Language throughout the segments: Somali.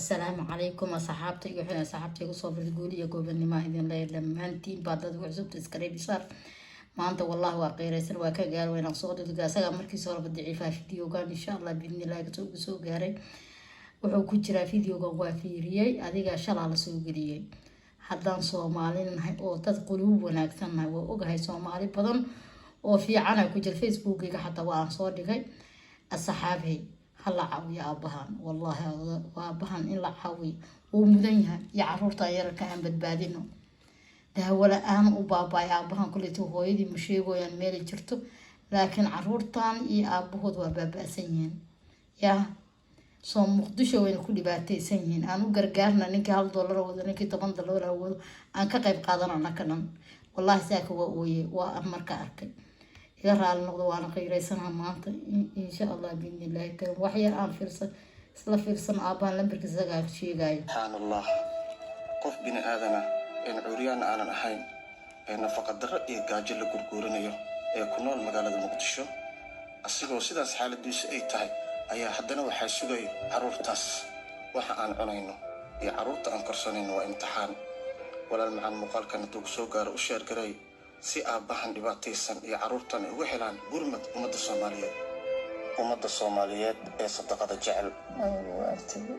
Asalaamu calaykum asxaabta igu xiran, asxaabta igu soo firda, guul iyo goobannimo idin leeyahay dhammaantiin. Baa dad cusubta iska reebisar maanta. Wallahi waa qeyraysan, waa ka gaar weynaan soo dhigo asaga. Markiisa horeba daciifaa videogan. Insha Allah biidnillahi kasoo ugu soo gaaray wuxuu ku jiraa videogan. Waa fiiriyey, adiga shalaa lasoo geliyey. Haddaan Soomaali nahay oo dad quluub wanaagsan nahay, waa ogahay Soomaali badan oo fiicana ku jira. Facebookiga xataa waa aan soo dhigay. Asxaabey, hala caawiyo aabahan. Wallaahi aabahan in la caawiyo wuu mudan yahay, iyo caruurtan yararka aan badbaadino. Daawo la-aan u baaba-ay aabahan. Kuleyto hooyadii ma sheegoyaan meelay jirto, laakiin caruurtan iyo aabahood waa baaba-san yihiin. Yaa soo Muqdisho wayna ku dhibaateysan yihiin. Aan u gargaarna. Ninkii $1 wado, ninkii $10 wado, aan ka qayb qaadana nakanan. Wallaahi saaka waa ooye, waa marka arkay. Iga raali noqdo, waana qiireysanaha maanta. Insha Allah biidnillahi karim, wax yar aan fiirsan, isla fiirsan aabahan. Lambarkiisa isagaa sheegaayo. Subxaan Allah, qof bini aadana een curyaan aanan ahayn, ee nafaqa darro iyo gaajo la gurguuranayo, ee ku nool magaalada Muqdisho, asigoo sidaas xaaladiisu ay tahay ayaa haddana waxaa sugaya carruurtaas. Waxa aan cunayno iyo carruurta aan korsanayno waa imtixaan. Walaal macaan, muuqaalkan hadduu soo gaaro u share garay si aabbahan dhibaataysan iyo carruurtan ay uga helaan gurmad ummadda Soomaaliyeed, ummadda Soomaaliyeed ee sadaqada jecel. Anigu waa tegey,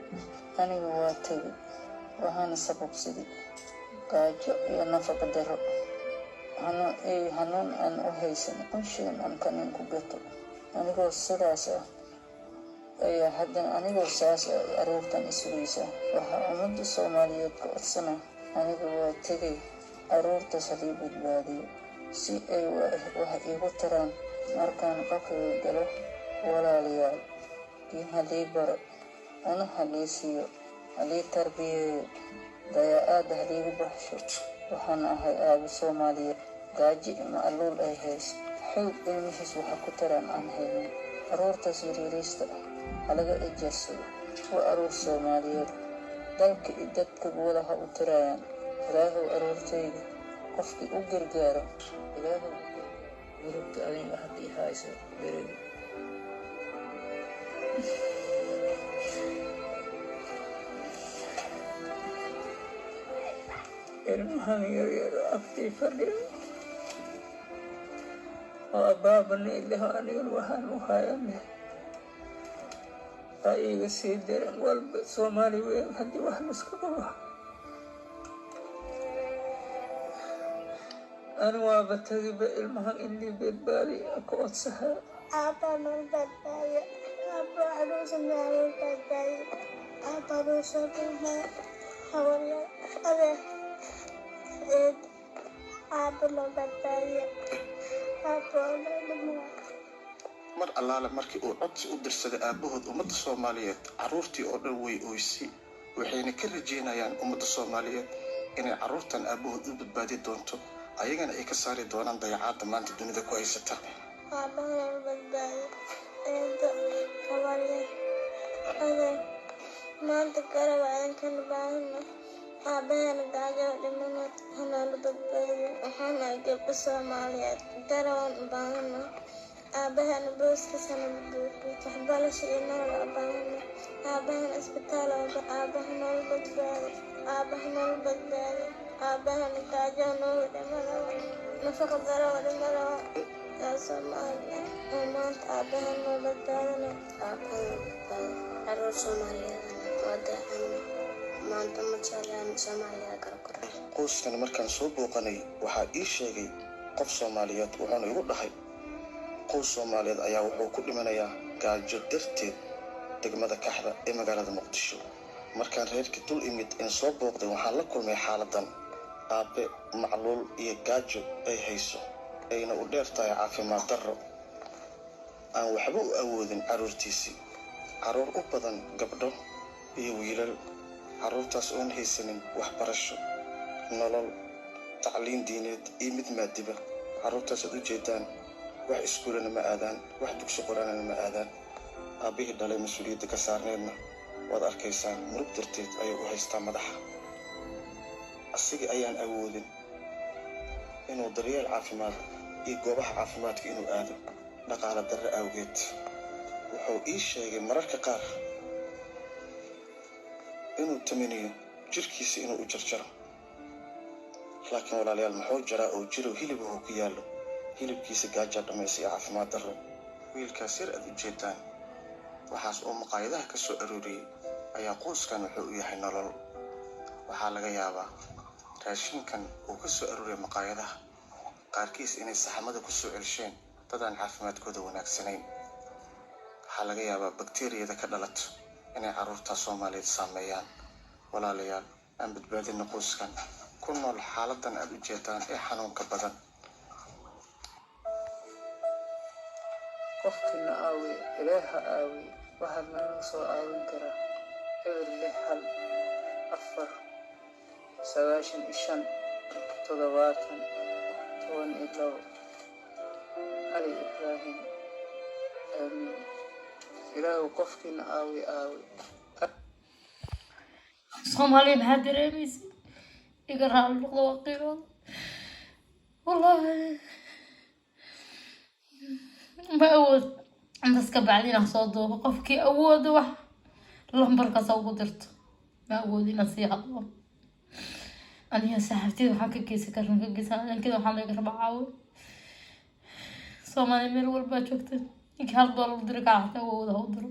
anigu waa tegey. Waxaana sababsaday gaajo iyo nafaqa daro hanuun aan u haysan 1000 shilin aan kanin ku gato. Anigoo sidaas ah ayaa haddana anigoo saas ah aruurtan isugaysa. Waxaa ummadda Soomaaliyeed ka codsana, aniga waa tegay, aruurtaas halii badbaadiyo si ay wax iigu taraan markaan qabriga galo. Walaalayaal, diin halii baro, cuno halii siiyo, halii tarbiyeeyo, daya-aada haliigu baxsho. Waxaan ahay aabo Soomaaliyeed gaajo ima aluul ay hayso, xoog ilmihiis waxa ku taraan aan haynin. Aruurtaas yaryariista ah halaga ejeersado. Waa aruur Soomaaliyeed, dalka iyo dadka walaha u tarayaan. Ilaahow aruurtayda qofkii u gargaaro, Ilaahow u gargaaro. Murugta adiga haddii hayso beriga. Ilmahan yaryar agtii fadhiya oo abaabana ilaho, anigana waxaan u hayane aa iiga sii daran. Walba Soomaali weyn haddii wax laska qabo, ani waaba tagiba. Ilmahan inii badbaadi ka codsahaa. Aabbaa noo badbaadiyo, aabbaa caruurta noo badbaadiyo, aabbaa noo soo dhulmaya. Habaryar, adeer, eed, aabba noo badbaadiyo, aabba noo dhumaya. Mar allaale markii uu codsi u dirsaday aabbahood ummadda Soomaaliyeed, carruurtii oo dhan way ooysay, waxayna ka rajeynayaan ummadda Soomaaliyeed inay carruurtan aabbahood u badbaadi doonto, ayagana ay ka saari doonaan dayacaadda maanta dunida ku haysata. Aabbaha noo badbaadiyo, eedo, habaryar, adeer, maanta garab idinkana baahana. Aabahana gaajo dhimano, hanoola badbaadiyo. Waxaan nahay gabdho Soomaaliyeed, garabaan u baahana. Aabahana booskiisana buuxiyo, waxbarasho iyo nolol u baahana. Aabahana isbitaal, aabaha noola badbaado, aabaha noola badbaado. Aabahana gaajo noogu dhimanayo, nafaqa daro dhimanayo. Yaa Soomaaliya oo maanta aabaha noo badbaadana, aabaha noo badbaado. Caruur Soomaaliyeed waa daacana maanta, ma jeclaan Soomaaliya garab garan. Qoyskan markaan soo booqanay waxaa ii sheegay qof Soomaaliyeed, wuxuuna igu dhahay qoys Soomaaliyeed ayaa wuxuu ku dhimanayaa gaajo darteed degmada Kaxda ee magaalada Muqdisho. Markaan reerkii dul imid een soo booqday, waxaan la kulmay xaaladan: aabe macluul iyo gaajo ay hayso, ayna u dheer tahay caafimaad darro, aan waxba u awoodin carruurtiisii, carruur u badan gabdho iyo wiilal, carruurtaas oon haysanin waxbarasho, nolol, tacliin diineed iyo mid maadiba. Carruurtaas aad u jeedaan wax iskuulana ma aadaan, wax dugsi qoraanana ma aadaan. Aabbihii dhalay mas-uuliyadda ka saarneedna waad arkaysaan, murug darteed ayuu u haystaa madaxa. Asiga ayaan awoodin inuu daryeel caafimaad iyo goobaha caafimaadka inuu aado dhaqaale darre awgeed. Wuxuu ii sheegay mararka qaar Inuu tamaniyo jirkiisa inuu u jarjaro, laakiin walaalayaal, muxuu jaraa oo jirow hilibahu ku yaallo? Hilibkiisa gaajaa dhammaysa iyo caafimaad darro. Wiilkaas yar aad u jeedaan, waxaas oo maqaayadaha ka soo arooriyey ayaa qoyskan wuxuu u yahay nolol. Waxaa laga yaabaa raashinkan uu ka soo arooriyay maqaayadaha qaarkiis inay saxamada ku soo celsheen dad aan caafimaadkooda wanaagsanayn. Waxaa laga yaabaa bakteriyada ka dhalato inay carruurta Soomaaliyeed saameeyaan. Walaalayaal, aan badbaadina qoyskan ku nool xaaladan aad u jeedaan ee xanuunka badan. Qofkina aawiye, Ilaaha aawiye. Waxaad naga soo caawin karaa 0614 95 70 12. Cali Ibraahim. Aamiin. Ilaahu qofkiina aawiye, aawiye. Soomaaliya, maxaa dareemaysa? Iga raali noqdo, waa qiirooda. Wallaahi ma awood intaas ka bacdi inaan soo duubo. Qofkii awooda wax lambarkaas ugu dirto. Ma awood inaan sii hadlo. Aniga saaxiibtida waxaan ka geysan karna ka geysan. Adankeeda waxaan laga rabaa caawi. Soomaaliya meel walbaa joogta, ninkii $1 diri kaca xataa awooda ha u diro.